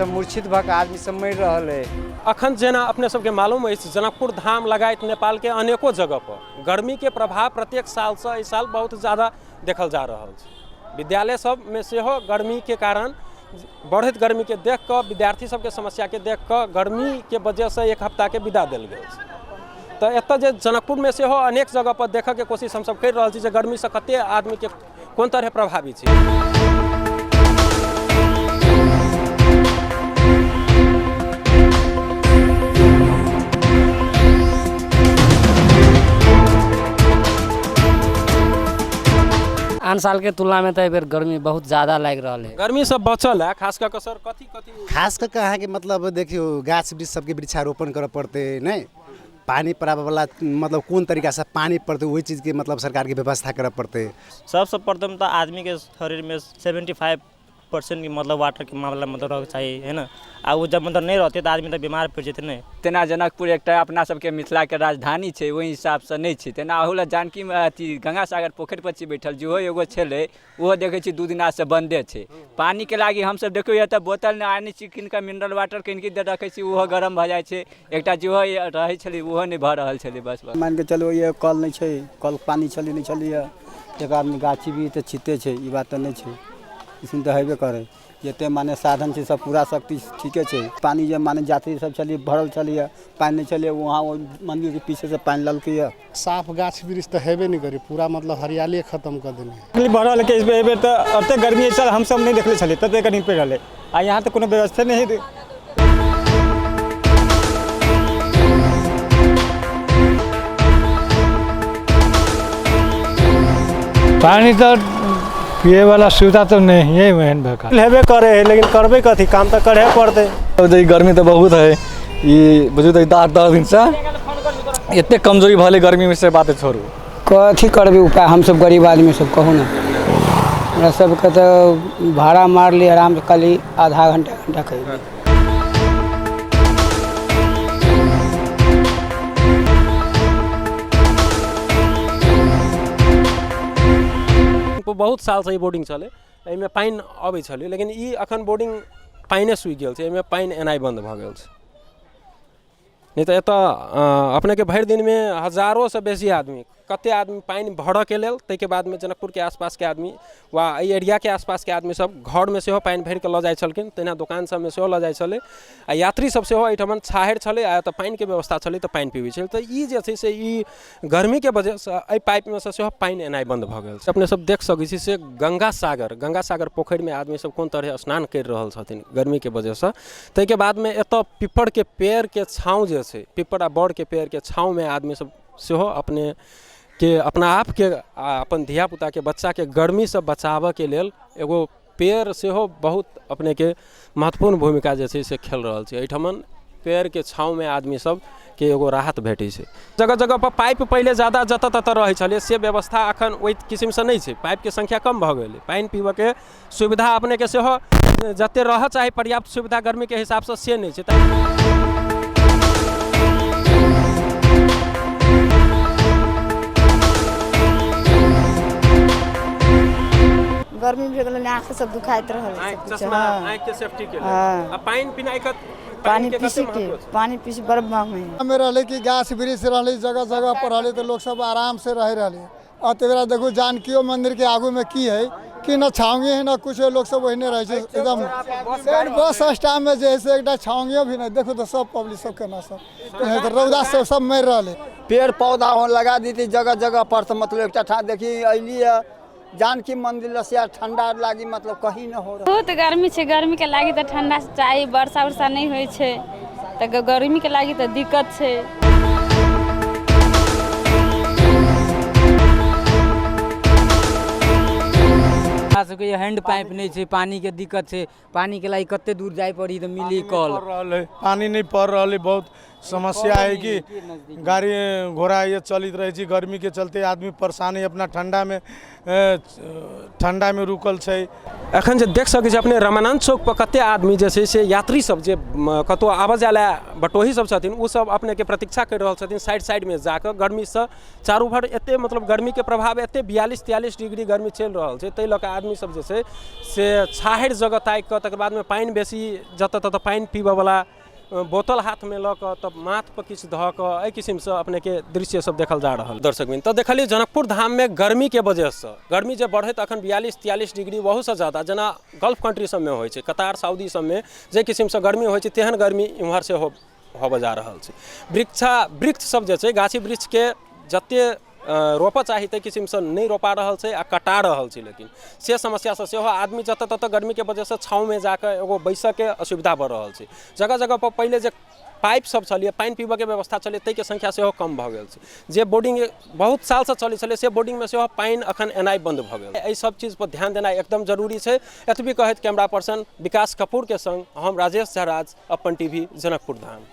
गर्मीसँ मूर्छित भऽ कऽ आदमी सब मरि रहल अइ। अखन जेना अपने सबके मालूम अछि, जनकपुर धाम लगाइत नेपालके अनेको जगह पर गर्मीके प्रभाव प्रत्येक सालसँ एहि साल बहुत ज़्यादा देखल जा रहल छै। विद्यालय सबमे सेहो गर्मीके कारण बढ़ैत गर्मीके देख कऽ विद्यार्थी सबके समस्याके देख कऽ गर्मीके वजहसँ एक हफ्ताके विदा देल गेल छै। तऽ एतऽ जे जनकपुरमे सेहो अनेक जगह पर देखऽके कोशिश हमसब करि रहल छी जे गर्मीसँ कते आदमीके कोन तरहे प्रभावित छै। आन सालके तुलनामे तऽ एहिबेर गर्मी बहुत ज्यादा लागि रहल है। गर्मीसँ बचल है खास कऽ कऽ सर कथी कथी? खास कऽ कऽ अहाँके मतलब देखियौ, गाछ वृक्ष सबके वृक्षारोपण करऽ पड़तै, नहि पानि पड़ाबैवला मतलब कोन तरीकासँ पानि पड़तै ओहि चीजके मतलब सरकारके व्यवस्था करऽ पड़तै। सबसँ प्रथम तऽ आदमीके शरीरमे 75% मतलब वाटरके मामला मतलब रहऽके चाही है ने। आ ओ जब मतलब नहि रहतै तऽ आदमी तऽ बीमार पड़ि जेतै ने। तेना जनकपुर एकटा अपना सबके मिथिलाके राजधानी छै, ओहि हिसाबसँ नहि छै। तेना अहू लए जानकीमे अथी गंगा सागर पोखरि पर छी बैठल, जेहो एगो छलै ओहो देखै छी 2 दिनासँ बन्दे छै। पानिके लागि हमसब देखियौ एतऽ बोतल नहि आनै छी कीन कऽ, मिनरल वाटर कीन कऽ रखै छी, ओहो गरम भऽ जाइ छै। एकटा जेहो रहै छलै ओहो नहि भऽ रहल छलै। बस बस मानिके चलू ये कल नहि छै, कल पानि छलै नहि छलैए, तकर बाद गाछी वृक्ष तऽ छिते छै, ई बात तऽ नहि छै, इसुन तऽ हेबे करै। जते माने साधन छै सब पूरा शक्ति ठीके छै। पानि जे माने यात्री सब छलियै भरल छलैए, पानि नहि छलैए, वहाँ मन्दिरके पीछेसँ पानि लेलकैए। साफ गाछ वृक्ष तऽ हेबे नहि करै, पूरा मतलब हरियालिए खतम कऽ देने है। तकलीफ भऽ रहल है एहि बेर तऽ एतेक गर्मी एहि साल हमसब नहि देखले छलियै ततेक गर्मी पड़ि रहल है। आ यहाँ तऽ कोनो व्यवस्थे नहि है। पानी तऽ पिए वाला सुविधा तऽ नहीं है एहन भका हेबे करे है, लेकिन करबै कथी, काम तऽ करे पड़तै। गर्मी तऽ बहुत है, ई बुझू तऽ 8-10 दिनसँ एतेक कमजोरी भऽ गेलै गर्मीमे से बात छोड़ू। कथी करबै उपाय, हमसब गरीब आदमी सब कहू ने, हमरा सबके तऽ भाड़ा मारली आरामसँ खाली आधा घंटा घंटा कहि। बहुत सालसँ ई बोर्डिंग छलै, एहिमे पानि अबै छलै, लेकिन ई अखन बोर्डिंग पानिए सूखि गेल छै, एहिमे पानि एनाइ बन्द भऽ गेल छै। नहि तऽ एतऽ अपनेके भरि दिनमे हजारोसँ बेसी आदमी, कते आदमी पानि भरऽके लेल, ताहिके बादमे जनकपुरके आसपासके आदमी वा एहि एरियाके आसपासके आदमी सब घरमे सेहो पानि भरिकऽ लऽ जाइ छलखिन, तहिना दोकान सबमे सेहो लऽ जाइ छलै। आ यात्री सब सेहो एहिठमन छाहरि छलै आ एतऽ पानिके व्यवस्था छलै तऽ पानि पीबै छलै। तऽ ई जे छै से ई गर्मीके वजहसँ एहि पाइपमे सँ सेहो पानि एनाइ बन्द भऽ गेल छै। अपने सब देख सकै छी से गंगा सागर पोखरिमे आदमी सब कोन तरहे स्नान करि रहल छथिन गर्मीके वजहसँ। ताहिके बादमे एतऽ पिप्परके पेड़के छाँव जे छै, पिप्पर आ बड़के पेड़के छाँवमे आदमी सब सेहो अपने के अपना आपके आ अपन धियापुताके बच्चाके गर्मीसँ बचाबऽके लेल एगो पेड़ सेहो बहुत अपनेके महत्वपूर्ण भूमिका जे छै से खेल रहल छै। एहिठमन पेड़के छाँवमे आदमी सबके एगो राहत भेटै छै। जगह जगहपर पाइप पहिले ज्यादा जतऽ ततऽ रहै छलै से व्यवस्था एखन ओहि किसिमसँ नहि छै, पाइपके संख्या कम भऽ गेलै। पानि पीबऽके सुविधा अपनेके सेहो जते रहऽ चाही पर्याप्त सुविधा गर्मीके हिसाबसँ से नहि छै। गर्मी भऽ गेलै, आँखि सब दुखाइत रहल। आँखि चश्मा, आँखिके सेफ्टीके लेल। हँ। आ पानि पिनाइ के पानि के कते पीसी के महत्व छै? पानि पीसी बड़ महग है। मे रहलै कि गाछ वृक्ष रहलै, जगह जगह पर रहलै तऽ लोक सब आराम से रहि रहलै। अते बेरा देखू जानकियो मंदिर के आगू में की है कि न छाउनी है न कुछ है, लोग सब ओहिने रहै छै एकदम। बस स्टैंड में जे है से एकटा छाउनियो भी नहीं, देखू तऽ सब पब्लिक सब केना सब तऽ रौदा से सब मरि रहलै। पेड़ पौधा हो लगा देती जगह जगह पर तऽ मतलब एकटा ठाम देखी अयली है जानकी मंदिर लसिया ठंडा लागी मतलब कहीं न हो रहा। बहुत गर्मी छै, गर्मी के लागी तऽ ठंडा चाही, वर्षा उर्षा नहि होइ छै तऽ गर्मी के लागी तऽ दिक्कत छै। हमरा सबके हैंड पाइप नहि छै, पानिके दिक्कत छै, पानिके लागि कते दूर जाइ पड़ी तऽ मिली कल। रहल है, पानि नहि पड़ रहल है, बहुत समस्या है कि गाड़ी घोड़ा ये चलित रहै छै। गर्मीके चलते आदमी परेशान है, अपना ठंडामे ठंडामे रुकल छै। एखन जे देख सकै छी अपने रमानंद चौक पर कते आदमी जे छै से यात्री सब जे कतहु आबऽ जाय लए बटोही सब छथिन, ओ सब अपनेके प्रतीक्षा करि रहल छथिन साइड साइडमे जाकऽ। गर्मीसँ चारू भर एते मतलब गर्मीके प्रभाव एते 42-43 डिग्री गर्मी चलि रहल छै, ताहि लऽ कऽ आदमी सब जे छै से छाहरि जगह ताकि कऽ, तकर बादमे पानि बेसी जतऽ ततऽ पानि पीबऽवला बोतल हाथमे लऽ कऽ, तब माथपर किछु धऽ कऽ, एहि किसिमसँ अपनेके दृश्य सब देखल जा रहल। दर्शकवृन्द, तऽ देखलियै जनकपुर धाममे गर्मीके वजहसँ गर्मी जे बढ़ैत अखन 42-43 डिग्री ओहूसँ ज्यादा, जेना गल्फ कंट्री सबमे होइ छै, कतार सऊदी सबमे जे किसिमसँ गर्मी होइ छै तेहन गर्मी इम्हर सेहो होबऽ जा रहल छै। वृक्ष सब जे छै, गाछी वृक्षके जते रोपऽ चाही ताहि किसिमसँ नहि रोपा रहल छै आ कटा रहल छै। लेकिन से समस्यासँ सेहो आदमी जतऽ ततऽ गर्मीके वजहसँ छाँवमे जाकऽ एगो बैसऽके असुविधा भऽ रहल छै। जगह जगह पर पहिले जे पाइप सब छलियै, पानि पीबऽके व्यवस्था छलै, ताहिके संख्या सेहो कम भऽ गेल छै। जे बोर्डिंग बहुत सालसँ चलै छलै से बोर्डिंगमे सेहो पानि अखन एनाइ बन्द भऽ गेल। एहि सब चीजपर ध्यान देनाइ एकदम जरूरी छै। एतबी कहैत कैमरा पर्सन विकास कपूरके संग हम राजेश झराज, अपन टीवी, जनकपुर धाम।